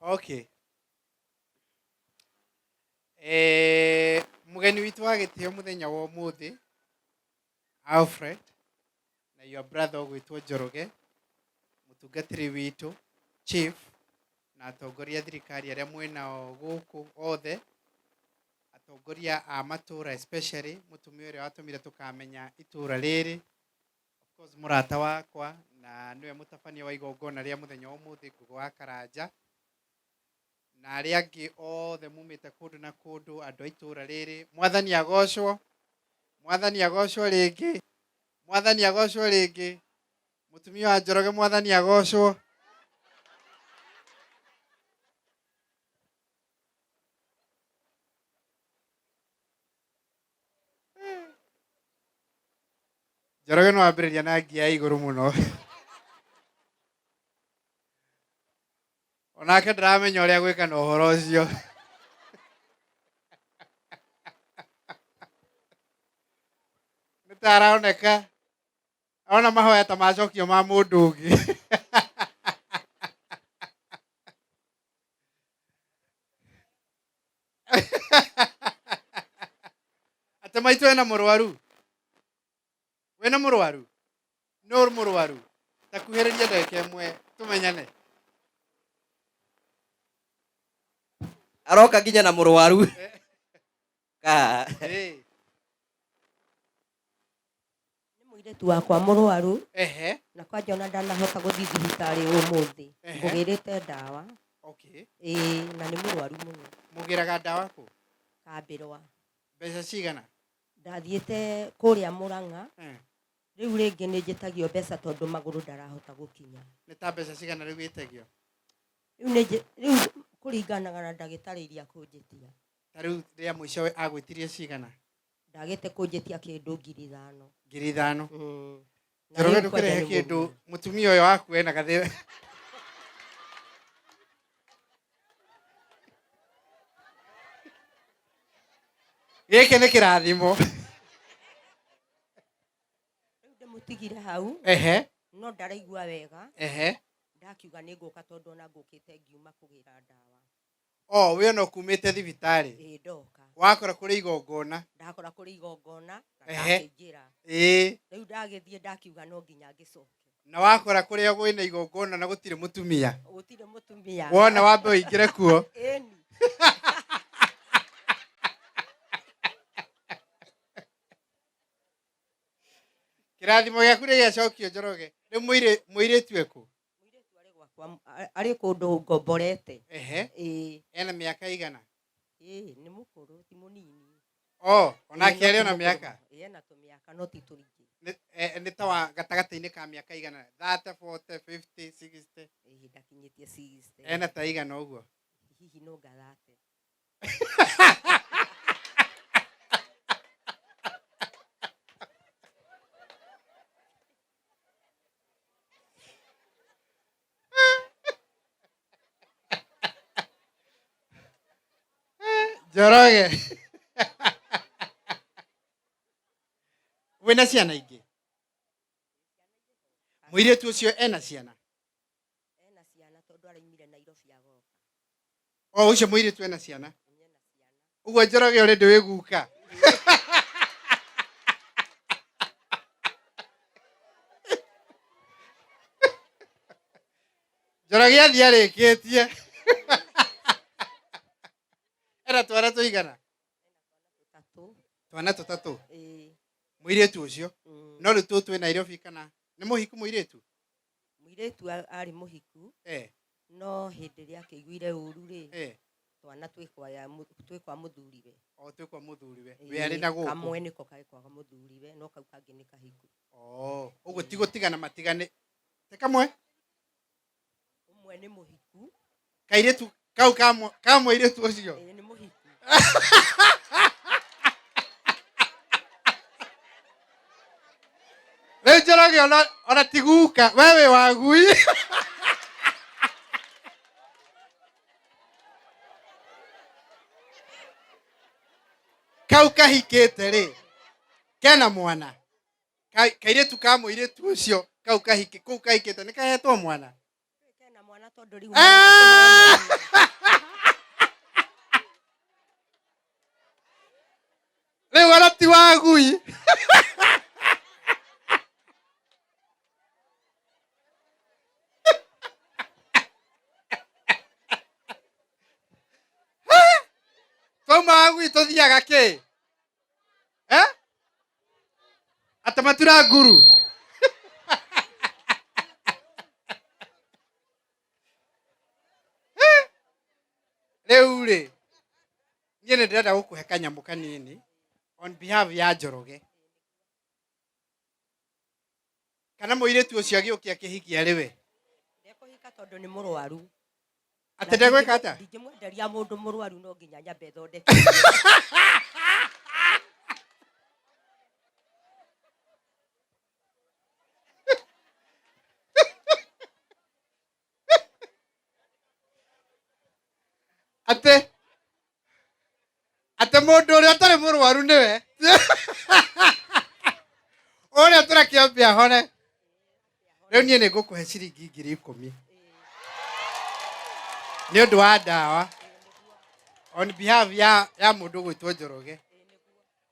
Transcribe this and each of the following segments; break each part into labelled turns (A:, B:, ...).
A: Okay. Eh, mũgeni witũ wa gĩtĩo mũthenya wa ũmũthĩ Alfred na your brother ũgwĩtwo Njoroge, mũtungatĩri witũ chief na atongoria a thirikari arĩa mwĩnao gũkũ othe, atongoria a matũra especially mũtumia ũrĩa watũmire tũkamenya itũra rĩrĩ, of course mũrata wakwa na nĩwe mũtabania wa igongona rĩa mũthenya wa ũmũthĩ Ngũgũ wa Karanja, na arĩa angĩ othe mumĩte kũndũ na kũndũ, andũ a itũra rĩrĩ, mwathani agocwo, mwathani agocwo rĩngĩ, mwathani agocwo rĩngĩ, mũtumia wa Njoroge mwathani agocwo. Njoroge nĩ wambĩrĩria na ngia ya igũrũ mũno. Onake ndaramenya ũrĩa gwĩka na ũhoro ũcio. Nĩ ta aroneka ona mahoya ta macokio ma mũndũ ũngĩ. Atĩ maitũ ena mũrwaru? Wĩna mũrwaru? Nũ mũrwaru? Ta kuhĩrĩria ndagĩka ĩmwe tũmenyane.
B: Aroka nginya na mũrwaru. Ka.
A: Ĩĩ.
C: Nĩ mũirĩtu wakwa mũrwaru.
A: Ehe.
C: Na kwanja ona ndanahota gũthiĩ thibitarĩ ũmũthĩ.
A: Ehe.
C: Ngũgĩrĩte ndawa.
A: Okay.
C: Ĩĩ na nĩ mũrwaru mũno.
A: Mũgĩraga ndawa kũ?
C: Kambĩrwa.
A: Mbeca cigana?
C: Ndathiĩte kũrĩa Mũrang'a.
A: Eh.
C: Rĩu rĩngĩ nĩ njĩtagio mbeca tondũ magũrũ ndarahota gũkinya.
A: Nĩ ta mbeca cigana rĩu wĩtagio?
C: Rĩu nĩ rĩu kũringanaga na ndagĩtarĩ iria akũnjĩtia.
A: Ta rĩu rĩa mũico agwĩtirie cigana?
C: Ndagĩte kũnjĩtia kĩndũ 5,000.
A: 5,000.
C: Na
A: Njoroge
C: rĩu kwanja
A: ndũkĩrehe
C: nĩ
A: kĩndũ
C: mũruru.
A: mũtumia ũyũ waku ena gathĩna. Gĩkĩ nĩ kĩrathimo.
C: Rĩu ndĩmũtigire hau.
A: Ehe.
C: No ndaraigua wega.
A: Ehe.
C: Ndakiuga nĩ ngũka tondũ ona ngũkĩte ngiuma kũgĩra ndawa.
A: O, we ona ũkumĩte thibitarĩ.
C: Ĩĩ ndoka.
A: Wakora kũrĩ igongona.
C: Ndakora kũrĩ igongona na
A: Ehe.
C: ndakĩingĩra.
A: Ĩĩ.
C: Rĩu ndagĩthiĩ ndakiuga no nginya ngĩcoke.
A: Na wakora kũrĩa kwĩna igongona na gũtirĩ mũtumia.
C: Gũtirĩ mũtumia.
A: Wona wambe ũingĩre kuo.
C: Ĩni.
A: Kĩrathimo gĩaku nĩ gĩacokio Njoroge. Rĩu mũirĩtu ekũ?
C: Mũirĩtu arĩ gwakwa, arĩ kũndũ ngomborete.
A: Ehe.
C: Ĩĩ.
A: Ena mĩaka igana?
C: Ĩĩ, nĩ mũkũrũ, ti mũnini.
A: Oh, onake
C: Ĩĩ, no
A: arĩ
C: ti
A: ona
C: mũkũrũ
A: mĩaka?
C: mũno. Ĩĩ, ena tũmĩaka no ti tũingĩ.
A: Nĩ ta wa gatagatĩ-inĩ ka mĩaka igana? 30, 40, 50, 60?
C: Ĩĩ, ndakinyĩtie 60.
A: Ena ta igana ũguo?
C: Hihi no nga 30.
A: Njoroge. Wĩna ciana ingĩ? Mũirĩtu ũcio ena ciana?
C: Ena ciana tondũ araimire Nairobi agoka.
A: O ũcio mũirĩtu ena ciana? Ũguo Njoroge already wĩ guka. Njoroge athiĩ arĩkĩtie. Ena twana tũigana?
C: Tũtatũ.
A: Twana tũtatũ?
C: Ĩĩ.
A: Mũirĩtu ũcio?
C: Mm.
A: No rĩu tũtũ twĩ Nairobi kana? Nĩ mũhiku mũirĩtu?
C: Mũirĩtu arĩ mũhiku.
A: Eh.
C: No hĩndĩ ĩrĩa akĩiguire ũru rĩ,
A: Eh.
C: twana twĩ kwa ya twĩ kwa mũthuriwe.
A: O twĩ kwa mũthuriwe.
C: Ĩĩ,
A: We arĩ na gũkũ.
C: Kamwe nĩko karĩ kwa mũthuriwe, no kau kangĩ nĩ kahiku.
A: Oh, ũguo ti gũtigana matigane. Ti kamwe?
C: Ũmwe nĩ mũhiku.
A: Kairĩtu kau ka mũirĩtu ũcio?
C: Ĩĩ, nĩ mũhiku.
A: Rĩu Njoroge ona ti guka, we wĩ wa gui. Kau kahikĩte rĩ, kena mwana? Kairĩtu ka mũirĩtu ũcio, kau kahikĩ, kũu kahikĩte nĩ kahetwo mwana?
C: Kena mwana. Kamwana tondũ rĩu
A: Ah! Rĩu ona ti wagui. Twauma wagui tũthiaga kĩ? Eh? Atĩ matura nguru. Rĩu rĩ, niĩ nĩ ndĩrenda gũkũhe kanyamũ kanini on behalf ya Njoroge. Kana mũirĩtu ũcio agĩũke akĩhikia arĩ we?
C: Ndekũhika tondũ nĩ mũrwaru.
A: Atĩ ndegwĩka atĩa?
C: Ndingĩmwenderia mũndũ mũrwaru no nginya nyambe thondeke.
A: Atĩ atĩ mũndũ ũrĩa ũtarĩ mũrwaru nĩwe ũrĩa tũrakĩambia ahone. Rĩu niĩ nĩ ngũkũhe ciringi 10,000 nĩ ũndũ wa ndawa on behalf ya mũndũ ũgwĩtwo Njoroge.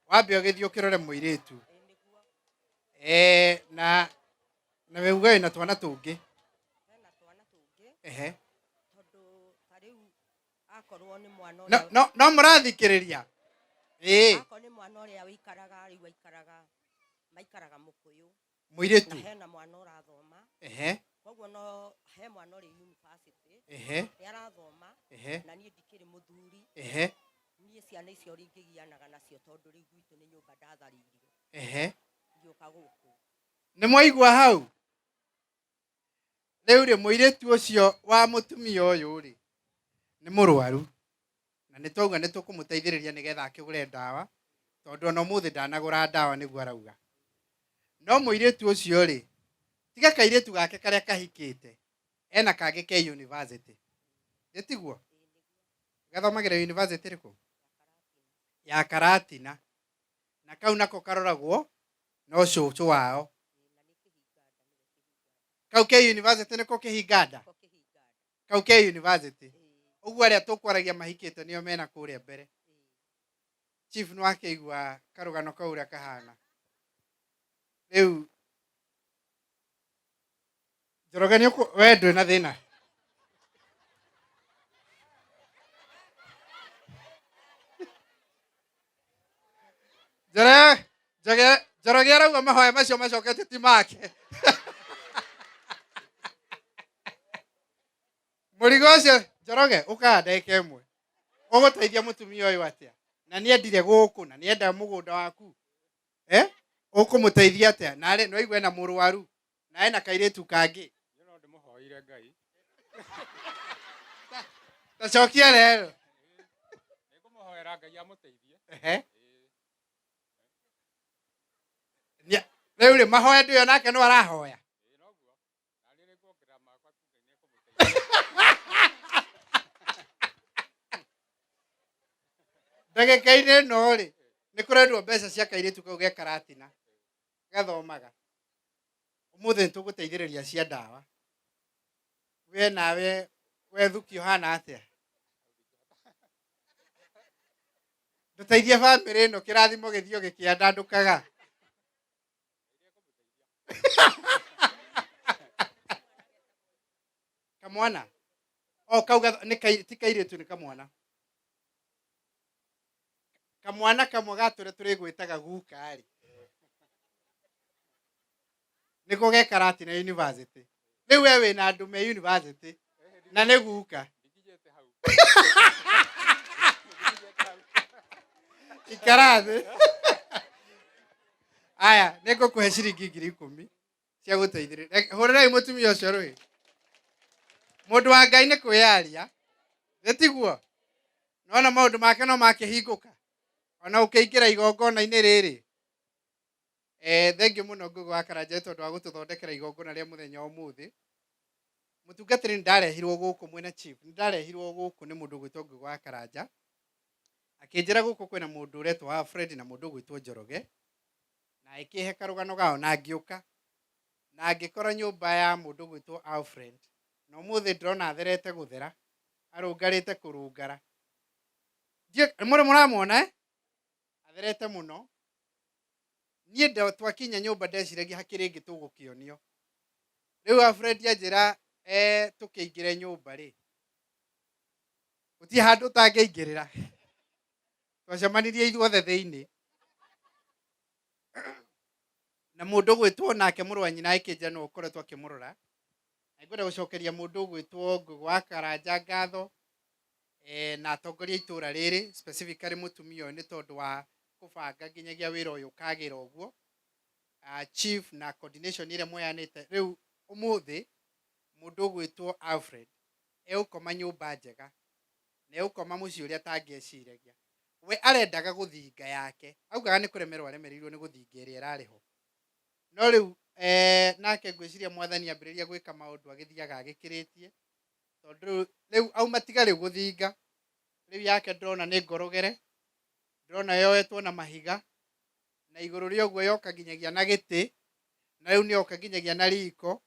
A: Wambe ũgĩthiĩ ũkĩrore mũirĩtu. Eh, na we uga wĩna twana tũngĩ.
C: Hena twana tũngĩ.
A: Ehe.
C: Tondũ ta rĩu akorwo nĩ mwana
A: No,
C: ũrĩa
A: no, no mũrathikĩrĩria. Ĩĩ.
C: Akorwo nĩ mwana ũrĩa wĩikaraga rĩu aikaraga maikaraga Mũkũyũ.
A: Mũirĩtu.
C: Na hena mwana ũrathoma.
A: Ehe.
C: Koguo no he mwana ũrĩ university.
A: Ehe.
C: Nĩ arathoma.
A: Ehe.
C: Na niĩ ndikĩrĩ mũthuri.
A: Ehe.
C: Niĩ ciana icio ringĩgianaga nacio tondũ rĩu gwitũ nĩ nyũmba ndatharĩirio.
A: Ehe.
C: Ngĩũka gũkũ.
A: Nĩ mwaigua hau? Rĩu rĩ, mũirĩtu ũcio wa mũtumia ũyũ rĩ, nĩ mũrwaru. Na nĩ twauga nĩ tũkũmũteithĩrĩria nĩgetha akĩgũre ndawa, tondũ ona ũmũthĩ ndanagũra ndawa nĩguo arauga. No mũirĩtu ũcio rĩ, tiga kairĩtu gake karĩa kahikĩte, ena kangĩ ke university. Nĩ tiguo? Gathomagĩra university ĩrĩkũ? Ya Karatina. Na kau nako karoragwo no cũcũ wao. Kau ke university nĩko kĩhinganda? Kau ke university. Ũguo arĩa tũkwaragia mahikĩte nĩo mena kũrĩa mbere. Chief nĩ wakĩigua karũgano kau ũrĩa kahana. Rĩu Njoroge nĩ we ndwĩ na thĩna. Njoroge, Njoroge, Njoroge arauga mahoya macio macokete ti make. Mũrigo ũcio Njoroge ũkaga ndagĩka ĩmwe. Ũgũteithia mũtumia ũyũ atĩa? Na nĩendire gũkũ na nĩenda mũgũnda waku. Eh? Ũkũmũteithia atĩa? Na arĩ no aigue ena mũrwaru na ena kairĩtu kangĩ.
D: Niĩ no ndĩmũhoire Ngai.
A: Ta cokia rero.
D: Nĩngũmũhoera Ngai amũteithie.
A: Ehe. Rĩu rĩ mahoya ndũyo nake no arahoya.
D: Ĩĩ noguo. Na niĩ nĩnguongerera makwa tu Ngai nĩekũmũteithia.
A: Ndagĩka-inĩ ĩno rĩ, nĩ kũrendwo mbeca cia kairĩtu kau ge Karatina gathomaga. Ũmũthĩ nĩ tũgũteithĩrĩria cia ndawa. We nawe we Thuki ũhana atĩa? Ndũteithie bamĩrĩ ĩno kĩrathimo gĩthiĩ o gĩkĩandandũkaga. Kamwana? O kau nĩ ti kairĩtu nĩ kamwana. Kamwana kamwe ga tũrĩa tũrĩgwĩtaga guka rĩ. Nĩko ge Karatina University. Rĩu we wĩna andũ me university na nĩ guka.
D: Ndikinyĩte hau.
A: Ikara thĩ. Aya, nĩ ngũkũhe ciringi 10,000 cia gũteithĩrĩria. Hũrĩrai mũtumia ũcio rũĩ. Mũndũ wa Ngai nĩ kwĩyaria. Nĩ tiguo? Nona maũndũ make no makĩhingũka. Ona ũkĩingĩra igongona-inĩ rĩrĩ. Thengiũ mũno Ngũgĩ wa Karanja tondũ wa gũtũthondekera igongona rĩa mũthenya wa ũmũthĩ. Mũtungatĩri nĩ ndarehirwo gũkũ mwĩna chief, nĩ ndarehirwo gũkũ nĩ mũndũ ũgwĩtwo Ngũgĩ wa Karanja. Akĩnjĩra gũkũ kwĩna mũndũ ũretwo Alfred na mũndũ ũgwĩtwo Njoroge. Na agĩkĩhe karũgano gao na ngĩũka. Na ngĩkora nyũmba ya mũndũ ũgwĩtwo Alfred Na ũmũthĩ ndĩrona atherete gũthera, arũngarĩte kũrũngara. Mũrĩ mũramuona eh? Atherete mũno. Niĩ twakinya nyũmba ndeciragia hakĩrĩ ĩngĩ tũgũkĩonio. Rĩu Alfred anjĩra tũkĩingĩre nyũmba rĩ, gũtirĩ handũ ũtangĩingĩrĩra. Twacemanirie ithuothe thĩinĩ. Na mũndũ ũgwĩtwo nake mũrũ wa nyina agĩkĩnjĩra nĩwe ũkoretwo akĩmũrora. Na ngwenda gũcokeria mũndũ ũgwĩtwo Ngũgĩ wa Karanja ngatho, na atongoria a itũra rĩrĩ, specifically mũtumia ũyũ nĩ tondũ wa kũbanga nginyagia wĩra ũyũ ũkagĩra ũguo. Chief na coordination ĩrĩa mweanĩte. Rĩu ũmũthĩ mũndũ ũgwĩtwo Alfred egũkoma nyũmba njega na egũkoma mũciĩ ũrĩa atangĩeciragia. We arendaga gũthinga yake, augaga nĩ kũremerwo aremereirwo nĩ gũthinga ĩrĩa ĩrarĩ ho. No rĩu nake ngwĩciria mwathani ambĩrĩria gwĩka maũndũ agĩthiaga agĩkĩrĩtie, tondũ rĩu auma tiga rĩu gũthinga, rĩu yake ndĩrona nĩ ngorogere, ndĩrona yoetwo na mahiga, na igũrũ rĩa ũguo yoka nginyagia na gĩtĩ, na rĩu nĩ yoka nginyagia na riko.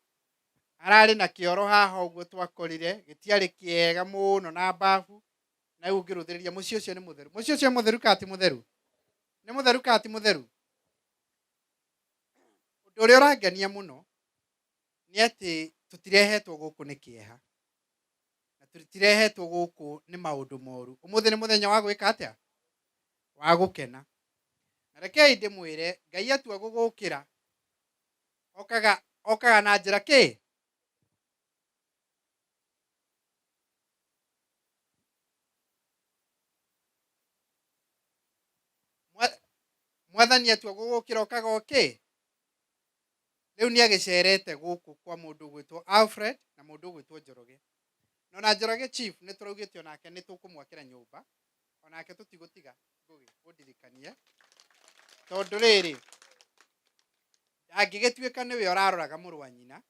A: Hararĩ na kĩoro haha ũguo twakorire, gĩtiarĩ kĩega mũno na mbabu, na rĩu ũngĩrũthĩrĩria mũciĩ ũcio nĩ mũtheru. Mũciĩ ũcio nĩ mũtheru kana ti mũtheru? Nĩ mũtheru kana ti mũtheru? Ũndũ ũrĩa ũrangenia mũno nĩ atĩ tũtirehetwo gũkũ nĩ kĩeha, na tũtirehetwo gũkũ nĩ maũndũ moru. Ũmũthĩ nĩ mũthenya wa gwĩka atĩa? Wa gũkena. Na rekei ndĩmwĩre, Ngai atua gũgũkĩra, okaga na njĩra kĩ? Mwathani atua gũgũkĩra okaga okĩ? Rĩu nĩ agĩcerete gũkũ kwa mũndũ ũgwĩtwo Alfred na mũndũ ũgwĩtwo Njoroge. No na Njoroge chief nĩ tũraugĩte onake nĩ tũkũmwakĩra nyũmba, onake tũtigũtiga Ngũgĩ ũndirikanie, tondũ rĩrĩ angĩgĩtuĩka nĩwe ũraroraga mũrũ wa nyina,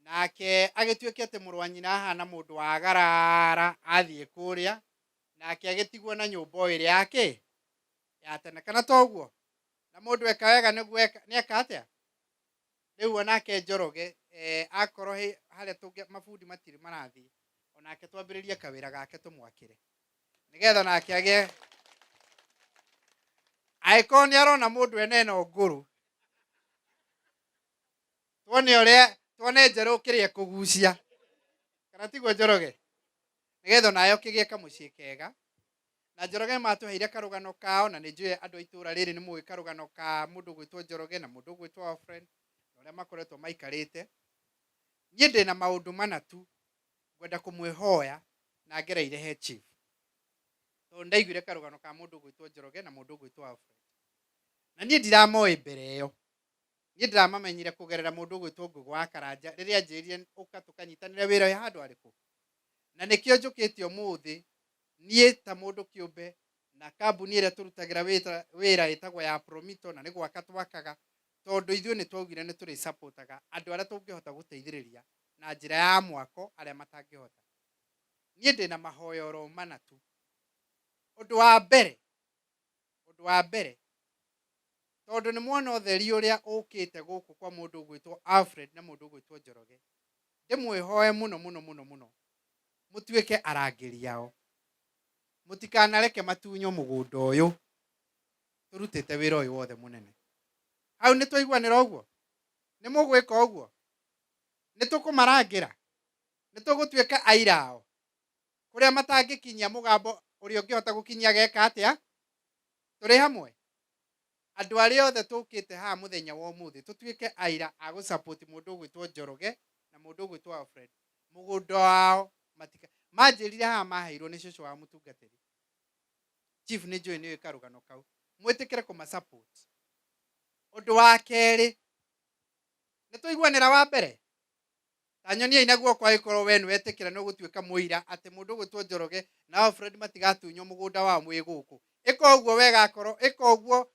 A: nake agĩtuĩke atĩ mũrũ wa nyina ahana mũndũ wa garara athiĩ kũrĩa, nake agĩtigwo na nyũmba o ĩrĩa yake ya tene, kana toguo? Na mũndũ eka wega nĩguo nĩ eka atĩa? Rĩu onake Njoroge, akorwo harĩa tũngĩ mabundi matirĩ marathiĩ, onake twambĩrĩrie kawĩra gake tũmwakĩre, nĩgetha nake agĩe, angĩkorwo nĩ arona mũndũ ena ĩno ngũrũ, tuone ũrĩa, tuone njerũ kĩrĩa ĩkũgucia, kana tiguo Njoroge? Nĩgetha onawe ũkĩgĩe kamũciĩ kega. Na Njoroge matũheire karũgano kao, na nĩ njũĩ andũ a itũra rĩrĩ nĩ mũĩ karũgano ka mũndũ ũgwĩtwo Njoroge na mũndũ ũgwĩtwo Alfred, na ũrĩa makoretwo maikarĩte. Niĩ ndĩna maũndũ mana tu ngwenda kũmwĩhoya na ngereire he chief, tondũ ndaiguire karũgano ka mũndũ ũgwĩtwo Njoroge na mũndũ ũgwĩtwo Alfred, na niĩ ndiramoĩ mbere ĩyo. Niĩ ndĩramamenyire kũgerera mũndũ ũgwĩtwo Ngũgĩ wa Karanja rĩrĩa anjĩrire ũka tũkanyitanĩre wĩra ũyũ handũ harĩkũ. Na nĩkĩo njũkĩte ũmũthĩ niĩ ta mũndũ kĩũmbe na kambuni ĩrĩa tũrutagĩra wĩra ĩtagwo ya Promito, na nĩ gwaka twakaga, tondũ ithuĩ nĩ twaugire nĩ tũrĩ supportaga andũ arĩa tũngĩhota gũteithĩrĩria na njĩra ya mwako arĩa matangĩhota. Niĩ ndĩna mahoya oro mana tu. Ũndũ wa mbere, ũndũ wa mbere, tondũ nĩ mwona ũtheri ũrĩa ũkĩte gũkũ kwa mũndũ ũgwĩtwo Alfred na mũndũ ũgwĩtwo Njoroge, ndĩmwĩhoe mũno mũno mũno mũno mũtuĩke arangĩri ao, mũtikanareke matunywo mũgũnda ũyũ tũrutĩte wĩra ũyũ wothe mũnene. Hau nĩ twaiguanĩra ũguo? Nĩ mũgwĩka ũguo? Nĩ tũkũmarangĩra? Nĩ tũgũtuĩka aira ao? Kũrĩa matangĩkinyia mũgambo ũrĩa ũngĩhota gũkinyia geka atĩa? Tũrĩ hamwe? Andũ arĩa othe tũkĩte haha mũthenya wa ũmũthĩ tũtuĩke aira a gũsupport mũndũ ũgwĩtwo Njoroge na mũndũ ũgwĩtwo Alfred. Mũgũnda wao matika manjĩrire haha maheirwo nĩ cũcũ wa mũtungatĩri. Chief nĩ njũĩ nĩ ũĩ karũgano kau. Mwĩtĩkĩre kũma support. Ũndũ wa kerĩ, nĩ twaiguanĩra wa mbere? Ta nyoniai na guoko angĩkorwo we nĩ wetĩkĩra nĩ ũgũtuĩka mũira atĩ mũndũ ũgwĩtwo Njoroge na Alfred matigatunywo mũgũnda wao mwĩ gũkũ. Ĩka ũguo wega akorwo, ĩka ũguo